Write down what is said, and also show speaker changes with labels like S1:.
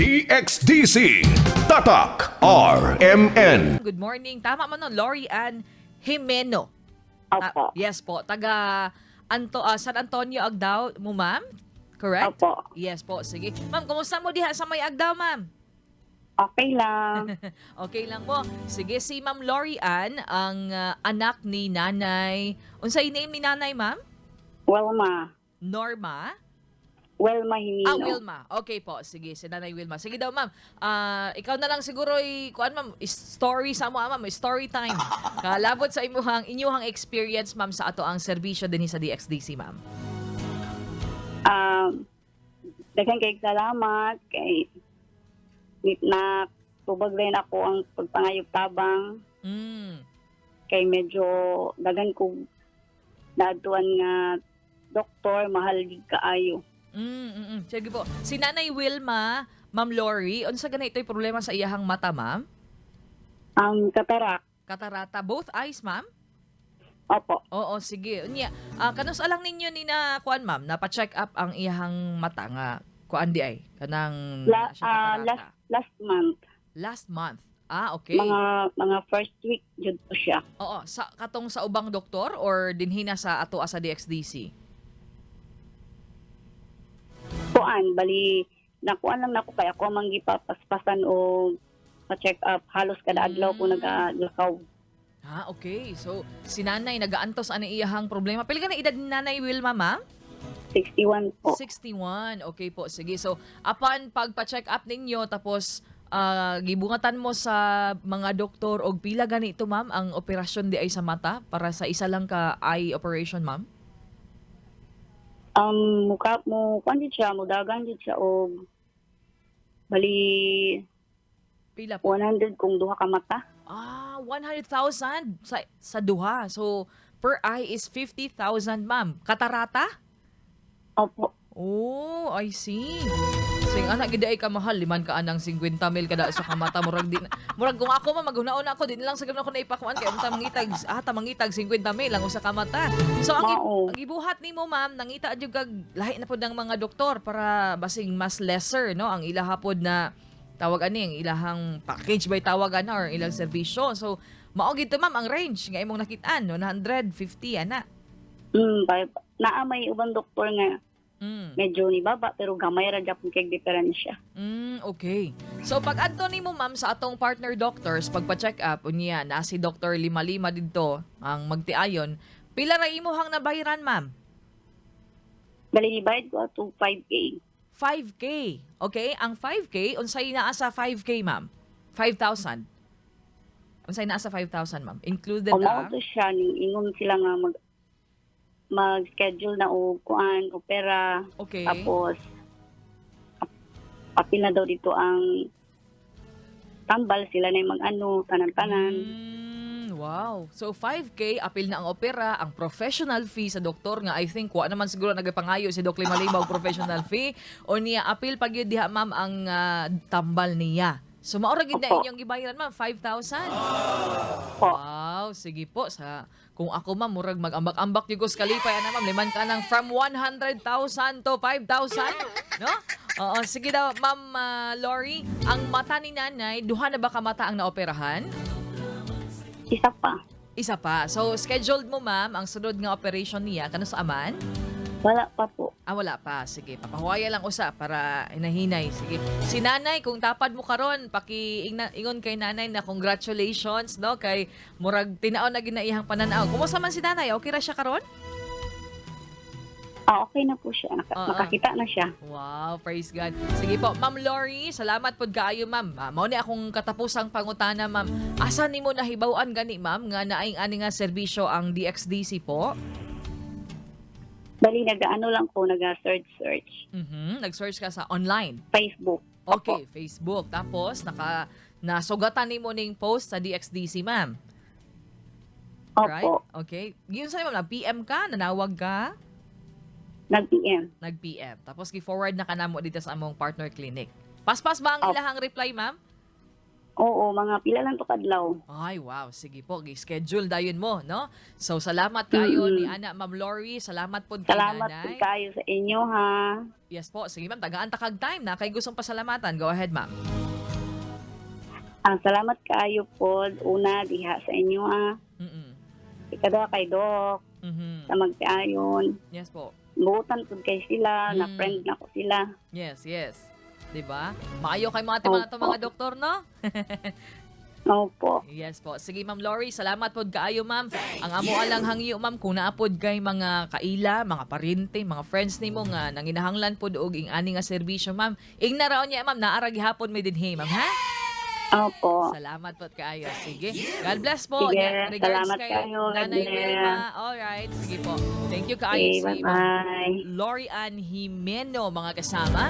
S1: DXDC Tatak RMN.
S2: Good morning. Tama man no, Lori Ann Jimeno.
S3: Opo.
S2: Yes po, taga San Antonio Agdao mo, ma'am? Correct?
S3: Opo.
S2: Yes po, sige. Ma'am, kumusta mo diha sa may Agdao, ma'am?
S3: Okay lang.
S2: Okay lang mo. Sige, si Ma'am Lori Ann, ang anak ni Nanay. Unsay name ni Nanay, ma'am?
S3: Wilma.
S2: Norma?
S3: Wilma Jimeno.
S2: Ah, Wilma. Okay po. Sige, si Nanay Wilma. Sige daw, ma'am. Ikaw na lang siguro kuan, ma'am, story sa mo, ma'am, story time. Kalabot sa imuhang inyuhang experience, ma'am, sa ato ang serbisyo dinhi sa DXDC, ma'am.
S3: Daghan kay salamat kay na tubag rin ako ang pagpangayog tabang kay medyo daghan ko naadtuan nga doktor, mahal gid kaayo.
S2: Sige po. Si Nanay Wilma, Ma'am Lori, unsa ganay ito'y problema sa iyahang mata, ma'am?
S3: Ang katarak.
S2: Katarata, both eyes, ma'am?
S3: Opo.
S2: Oo, sige. Unya, kanus alang ninyo ni na kuan, ma'am, napa-check up ang iyahang mata nga kuan di ay kanang na siya katarata?
S3: Last last month.
S2: Last month. Ah, okay.
S3: Mga first week jud po siya.
S2: Oo, sa katong sa ubang doktor or dinhi na sa ato sa DXDC?
S3: Kuan, bali nakuan lang nako kay ako man gipapaspasan og pa-check up halos kada adlaw ko nagalakaw.
S2: Ah, okay. So, si nanay nagaantos ani iyahang problema. Pila ka na edad ni Nanay Wilma, ma'am?
S3: 61 po.
S2: 61. Okay po. Sige. So, upon pagpa-check up ninyo tapos gibungatan mo sa mga doktor og pila ganito, ma'am, ang operasyon di ay sa mata para sa isa lang ka eye operation, ma'am?
S3: Muka mo kuan jud siya, mudagan jud siya og bali
S2: Pila po?
S3: 100 kung duha ka mata.
S2: Ah, 100,000 sa duha. So, per eye is 50,000, ma'am. Katarata?
S3: Opo.
S2: Oh, I see. So, yung anak, gid ay kamahal. Liman ka anang 50 mil kada sa kamata. Murag di, murag kung ako ma, maghunaon ako, di na lang sa ganun ako naipakuan. Kaya unta mangitag, tamangitag 50 mil ang usa ka mata. So,
S3: Mao.
S2: ang ibuhat nimo, ma'am, nangita adyo kag lahi na pod ng mga doktor para basing mas lesser, no? Ang ilaha pod na tawag ani, ang ilahang package by tawag ana or ilang serbisyo. So, mao gid to, ma'am, ang range nga imong nakitaan, 150 ana.
S3: Naa may ubang doktor nga medyo ni baba pero gamay ra gyapon kay diferensya.
S2: Okay. So pag adto nimo, ma'am, sa atong partner doctors pagpa-check up unya na si Dr. Lima didto ang magtiayon, pila ra imuhang nabayaran, ma'am?
S3: Bali ni bayad ko ato 5K.
S2: 5K. Okay? Ang 5K, unsay naa sa 5K, ma'am? 5,000. Unsay naa sa 5,000, ma'am? Included
S3: O mao
S2: ang
S3: to siya ning ingon sila nga mag-schedule na og kuan opera. Tapos apil na daw dito ang tambal, sila na yung mag-ano, tanan-tanan.
S2: Wow. So 5K, apil na ang opera, ang professional fee sa doktor nga I think wa naman siguro nagapangayo si Doc Lima og professional fee o niya apil pag yun diha, ma'am, ang tambal niya. So mao ra gid na
S3: Opo.
S2: inyong gibayaran, ma'am, 5,000.
S3: Po.
S2: Wow, sige po sa kung ako, ma'am, murag mag-ambak-ambak gyud ko sa kalipay ana, ma'am, liman ka nang from 100,000 to 5,000, no? Oo, sige daw, Ma'am Lori, ang mata ni nanay, duha na ba ka mata ang naoperahan?
S3: Isa pa.
S2: Isa pa. So, scheduled mo, ma'am, ang sunod nga operation niya, kano sa aman?
S3: Wala pa po.
S2: Ah, wala pa. Sige, papahuwaya lang usa para hinahinay. Sige. Si nanay, kung tapad mo karon, paki ingon kay nanay na congratulations, no? Kay murag tinaon na ginaihang pananaw. Kumusta man si nanay? Okay ra siya karon?
S3: Ah, okay na po siya. Makakita na siya.
S2: Wow, praise God. Sige po, Ma'am Lori, salamat pod kaayo, ma'am. Mao ni akong katapusang pangutana, ma'am. Asa nimo nahibaw-an gani, ma'am, nga naay ani nga serbisyo ang DXDC po?
S3: Bali, nag-ano lang ko, nag-search search.
S2: Nag-search ka sa online.
S3: Facebook.
S2: Okay, Facebook. Tapos nasugatan nimo ning post sa DXDC, ma'am.
S3: Opo.
S2: Right? Okay. Yun sa ma'am, nag-PM ka, nanawag ka,
S3: Nag-PM.
S2: nag-PM. Tapos gi-forward na kanamo dito sa among partner clinic. Paspas ba ang
S3: Opo.
S2: ilahang reply, ma'am?
S3: Oo, mga pila lang to kadlaw.
S2: Ay, wow. Sige po, gi-schedule dayon mo, no? So, salamat kayo ni Ana, Ma'am Lori. Salamat po kay
S3: Salamat po
S2: Nanay.
S3: kayo sa inyo ha.
S2: Yes po. Sige, ma'am. Tagaan ta kag time na kay gustong pasalamatan. Go ahead, ma'am.
S3: Ah, salamat kayo po una diha sa inyo ha. Ikaduha kay Doc sa magtiayon.
S2: Yes po.
S3: Buutan pud kay sila, na friend na ko sila.
S2: Yes. 'Di ba? Maayo kay mga timan ato
S3: Opo.
S2: mga doktor, no?
S3: Opo.
S2: Yes po. Sige, Ma'am Lori, salamat pod kaayo, ma'am. Ang amo alang hangyo, ma'am, kung naa pod kay mga kaila, mga parente, mga friends nimo nga nanginahanglan pod og ing-ani nga serbisyo, ma'am. Ingna raon niya, ma'am, naa ra gihapon mi dinhi, ma'am, ha?
S3: Opo.
S2: Salamat po kaayo. Sige. God bless po.
S3: Sige,
S2: Nya, regards
S3: salamat
S2: kay
S3: kayo. God
S2: Nanay
S3: bless.
S2: Wilma. All right. Sige po. Thank you kaayo
S3: Okay,
S2: si Ma'am
S3: bye-bye.
S2: Lori Ann Jimeno, mga kasama.